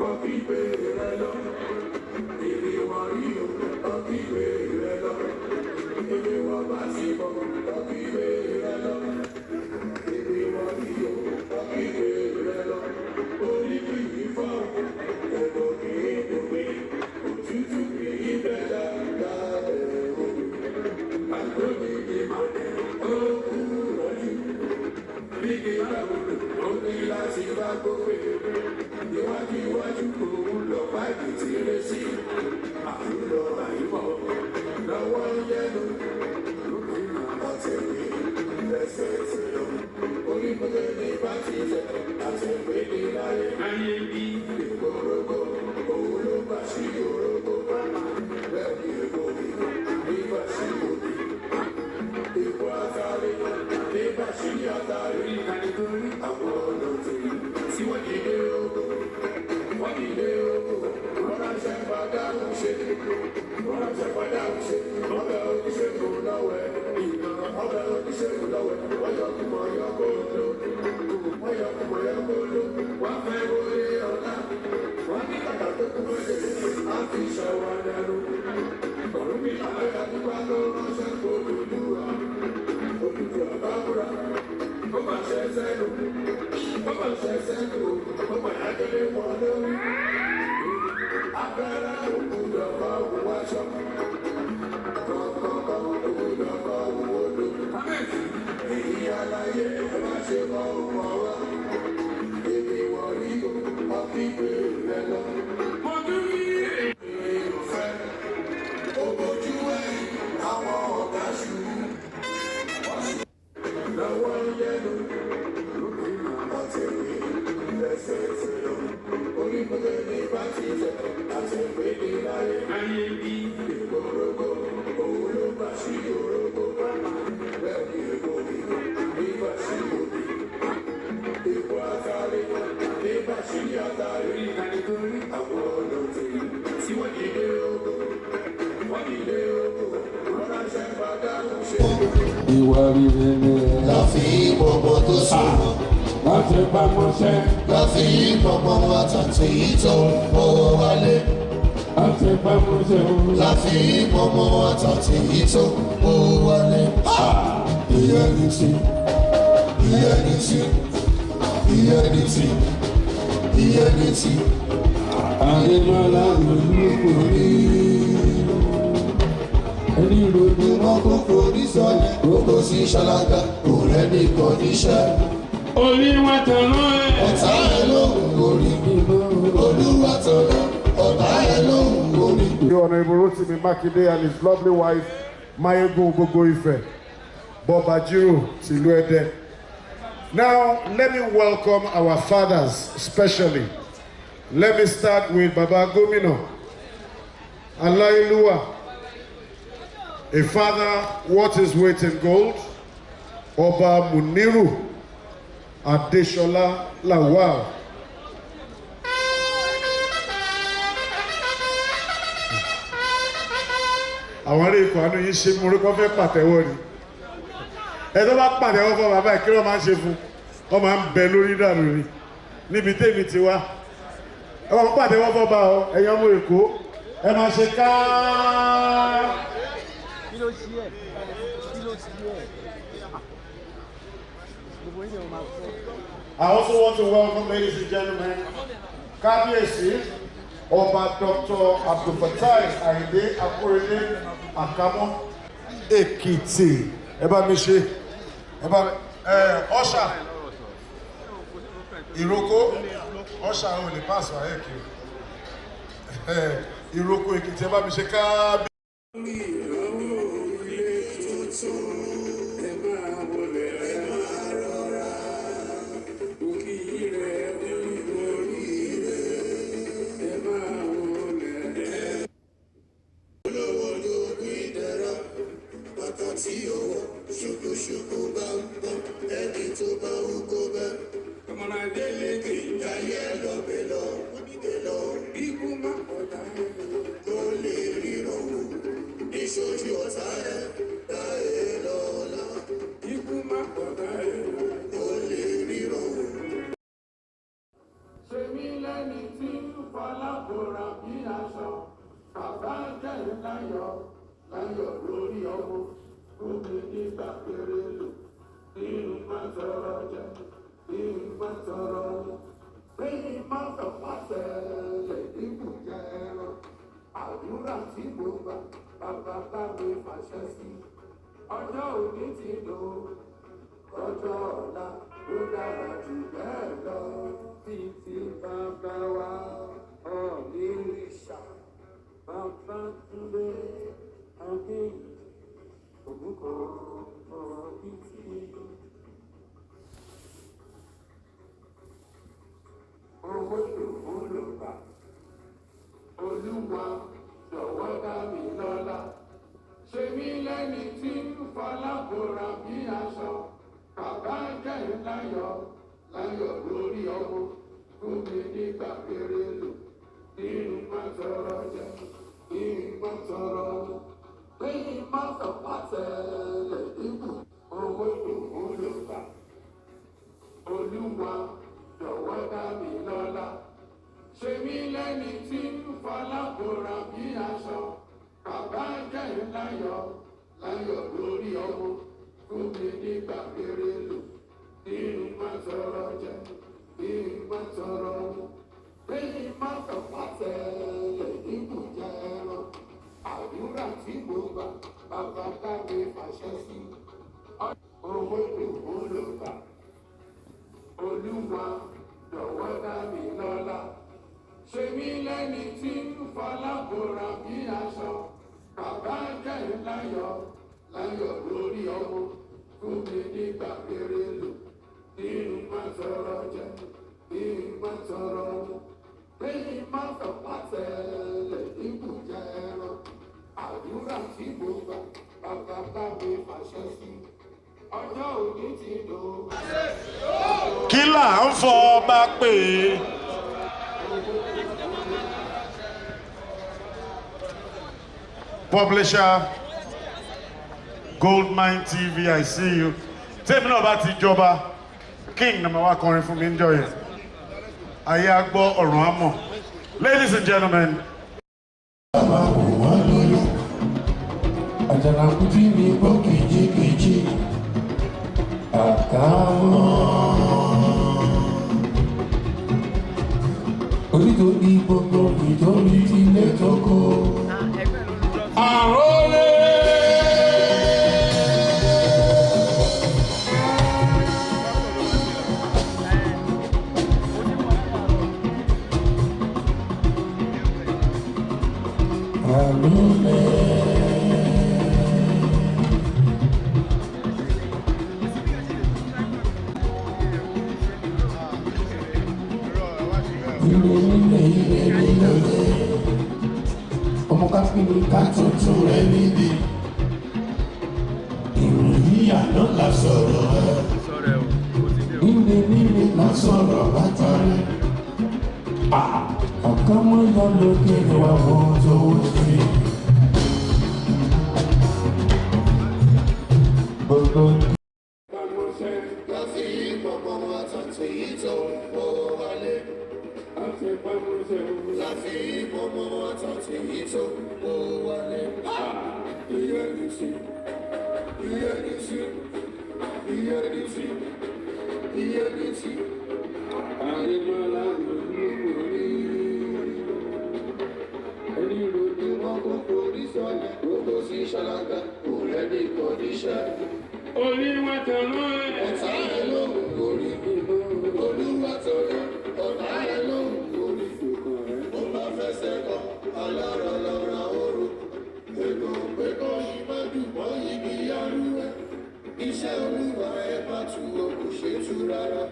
Kọ́kígbé rẹ lọ. Èrè wọ́n rí o, kọ́kígbé rẹ lọ. Èrè wọ́n bá sí bọ̀, kọ́kígbé rẹ lọ. Èrè wọ́n rí o, kọ́kígbé rẹ lọ. Orí kì í fọ́, ẹ̀dọ̀ kì í dògbé, òtútù kì í bẹ̀dá lábẹ́ odò. Àgbọ̀nìyí máa ń ó kú rọ́jú. Bíkì bá gbòdò, ó ní láti bá gbógbé. Iwájú iwájú òun lọ báyìí tí ré sí. Àlùlọ àyíbọ̀ lọ́wọ́ yẹnu. Àtẹ̀wé lẹ́sẹ̀ ti lọ. Orí kúndé ní bá ti tẹ̀, àtẹ̀wé ní láyé. Ayé bí. Ìgbòrógbò, òun ló bá sí orógbó. Bẹ́ẹ̀ ni èkó mi, nígbà sí òbí. Ìbò àtàrí, nígbà sí àtàrí. Orí Àwọn olóòtú tí wọ́n dìde ogun, wọ́n dìde ogun, wọ́n ránṣẹ́ padà ń ṣe, wọ́n ránṣẹ́ padà ń ṣe, ọbẹ̀ oníṣègùn lọ́wẹ̀, ọbẹ̀ oníṣègùn lọ́wẹ̀, wọ́n yọ kùmọ̀ yọ kó lò, wọ́n yọ kùmọ̀ yọ kó lò, wọ́n fẹ́ wọlé ọ̀la, wọ́n ní kàkà tó kú mọ́lẹ̀, á fi ṣàwọn dànù. Ọ̀run mi làwọn àdúgbò ló ránṣẹ́ kó lùdúrà, òdùdú àbábúra, ó mà ṣe sẹ́nu, ó mà ṣe sẹ́nu, ó mà yájọ́lé wọn lórí. Abẹ́rẹ́ òkúdọ̀ kọ́ òun aṣọ, kọ̀ọ̀kọ̀ọ̀kọ̀ òkúdọ̀ kọ́ òun odò. Kábíyèsí. Èyí aláyé ẹ má ṣe kọ́ òun ọwọ́. Èmi wọ̀ rí o, ọ̀kígbé rẹ lọ. Mo tún rí Èrè òfẹ́, ó bójú ẹ̀yìn àwọn ọ̀gá ṣubú. Wọ́n ṣubú lọ́wọ́ yẹnu. Àtẹ̀wé lẹ́sẹ̀ ti lọ. Orí kúndé ní bá ti tẹ̀, àtẹ̀wé ní láyé. Ayé bí. Ìgbòrógbò, òun ló bá sí orógbó. Bẹ́ẹ̀ ni èkó mi, nígbà sí òbí. Ìbò àtàrí, nígbà sí àtàrí. Orí Àwọn olóòtú tí wọ́n dìde ogun, wọ́n dìde ogun, wọ́n ránṣẹ́ padà ń ṣe. Ìwà rere Láfi gbogbo tó súnmọ́. Láti pamọ́ṣẹ́. Láfi gbogbo àtàtì tó owó wálé. Láti pamọ́ṣẹ́ o. Láfi gbogbo àtàtì tó owó wálé. Ìyẹn ní ti, ìyẹn ní ti, ìyẹn ní ti, ìyẹn ní ti. Adémọ́lá olúborí. Ẹni ronú. Ìmọ̀ kókó onísọ̀lẹ̀ kókó sí ṣáláńgá kò rẹ́ nìkan níṣẹ́. Orí wa tọ̀nà ẹ̀. Ọ̀tá ẹ̀ lóhùn orí. Olúwa tọ̀nà ọ̀tá ẹ̀ lóhùn orí. The Honorable Rotimi Makinde and his lovely wife, Mayegun Gbogbo Ife, Bobajiro tìlú Ẹdẹ. Now, let me welcome our fathers specially. Let me start with Baba Gomina, Aláyélúwà, a father worth his weight in gold, Ọba Muniru Adesola Lawal. Àwọn ará ikọ̀ àánú yìí ṣe mú orí kan fẹ́ pàtẹ́wọ́ ni. Ẹ tó bá pàtẹ́wọ́ fún bàbá ẹ̀, kí wọ́n máa ń ṣe fún wọ́n máa ń bẹ lórí dànù ni níbi tèmi ti wá. Ẹ máa pàtẹ́wọ́ fọ́ba ọ, ẹ̀yin ọmọ Èkó, ẹ máa ṣe káá. Kí ló ṣí ẹ? Kí ló ṣí ẹ? Gbogbo yín ni mo máa fẹ́. I also want to welcome, ladies and gentlemen, Kábíyèsí, Ọba Dr. Abdulfatai Ayinde Akorede Akamo, Èkìtì. Ẹ bá mi ṣe, ẹ bá mi, ẹ ọ̀ṣà, Ìrókò, ọ̀ṣà ò lè pass wáyé kiri. Ìrókò Èkìtì, ẹ bá mi ṣe kábíyèsí. Ilé tuntun, ẹ máa wọlé, ẹ máa rọra. Òkì rẹ̀ orí rẹ̀, ẹ máa wọlé. Olówó lóògùn ìdẹ̀ra, bàtà tí ó wọ̀ ṣùkúṣùkú bá ń bọ̀, ẹni tó bá wù kó bẹ́. Ọmọládé lékè. Jayé lọ bẹ̀ lọ, bẹ̀ lọ, Ikú má pọ̀tà. kó lè ríran wò. Fọlábòrà bí aṣọ. Bàbá jẹ́ láyọ̀ láyọ̀ lórí ọmọ. Fún mi nígbà péré lò. Kí n má tọrọ jẹ, kí n má tọrọ mu. Kí n má fọ̀pá tẹ̀lé dínkù jẹ ẹran. Àdúrà tí mo gbà, bàbá bá mi fàṣẹ sí. Ọjọ́ òní ti dùn, ọjọ́ ọ̀la ló dára jù bẹ́ẹ̀ lọ. Bíi ti bàbá wa, Ọọ̀ni Ìrìṣà, bàbá Túndé, Adéyí, Ògúnkọ̀, ọ̀rọ̀ bíi ti. Owó lòun ló gbà. Olúwa jọ̀wọ́ dá mi lọ́lá. Ṣe mí lẹ́ni tí ń fọlábòrà bí aṣọ. Bàbá jẹ́ láyọ̀ láyọ̀ lórí ọmọ. Fún mi nígbà péré lò. Kí n má tọrọ jẹ, kí n má tọrọ mu. Kí n má fọ̀pá tẹ̀lé dínkù. Owó lòun ló gbà. Olúwa jọ̀wọ́ dá mi lọ́lá. Ṣe mí lẹ́ni tí ń fọlábòrà bí aṣọ. Bàbá jẹ́ láyọ̀ láyọ̀ lórí ọmọ. Fún mi nígbà péré lò. Kí n má tọrọ jẹ, kí n má tọrọ mu. Kí n má fọ̀pá tẹ̀lé dínkù jẹ ẹran. Àdúrà tí mo gbà, bàbá bá mi fàṣẹ sí. Owó lòun ló gbà. Olúwa jọ̀wọ́ dá mi lọ́lá. Ṣe mí lẹ́ni tí ń fọlábòrà bí aṣọ. Bàbá jẹ́ láyọ̀ láyọ̀ lórí ọmọ. Fún mi nígbà péré lò. Kí n má tọrọ jẹ, kí n má tọrọ mu. Kí n má fọ̀pá tẹ̀lé dínkù jẹ ẹran. Àdúrà tí mo gbà, bàbá bá mi fàṣẹ sí. Ọjọ́ òní ti dùn. Kí là ń fọ ọba pè é. Publisher, Goldmine TV, I see you. Tèmi náà bá ti jọba, King ni màá wá kọrin fún mi ń jọ yẹn. Ayé á gbọ́, ọ̀run á mọ̀. Ladies and gentlemen, Máa wò wọ́n lóyún. Àjànàkú tí mi gbọ́ kìjikìji. Àkàmọ́. Onítorí gbogbo ìtorí tilé tó kó. Àrólé. Àrólé. Ire nílé, ire nílé. Ọmọ káfíńì ká tuntun rẹ̀ níbi. Ìròyìn àná la sọ̀rọ̀ ẹ̀. Nílé nílé la sọ̀rọ̀ látàrí. Ọ̀kan mọ́ yọ lókè wà wọ́n tó ṣe. Gbogbo. Láti gbogbo àtàtì yìí tó ń bọ̀ wálé. Láti gbogbo àtàtì yìí tó ń bọ̀ wálé. Ìyẹ́nìtì, ìyẹ́nìtì, ìyẹ́nìtì, ìyẹ́nìtì. Àdèmọ́lá lórí. Ẹni rojú wọn kò forí sọlẹ̀, gbogbo sí ṣáláńgá, kò rẹ́ni kò níṣẹ́. Oníwàtánná ẹ̀. Ọ̀tá ẹ̀ lóhùn orí. Olúwa tọ̀nà, ọ̀tá ẹ̀ lóhùn orí. Ó bá fẹsẹ̀ kan, alára lọ́ra oró. Ètò pé kọ́ yìí má dùn mọ́ ibi arúgbó. Iṣẹ́ Olúwa ẹ má tu o, kò ṣe tú rárá.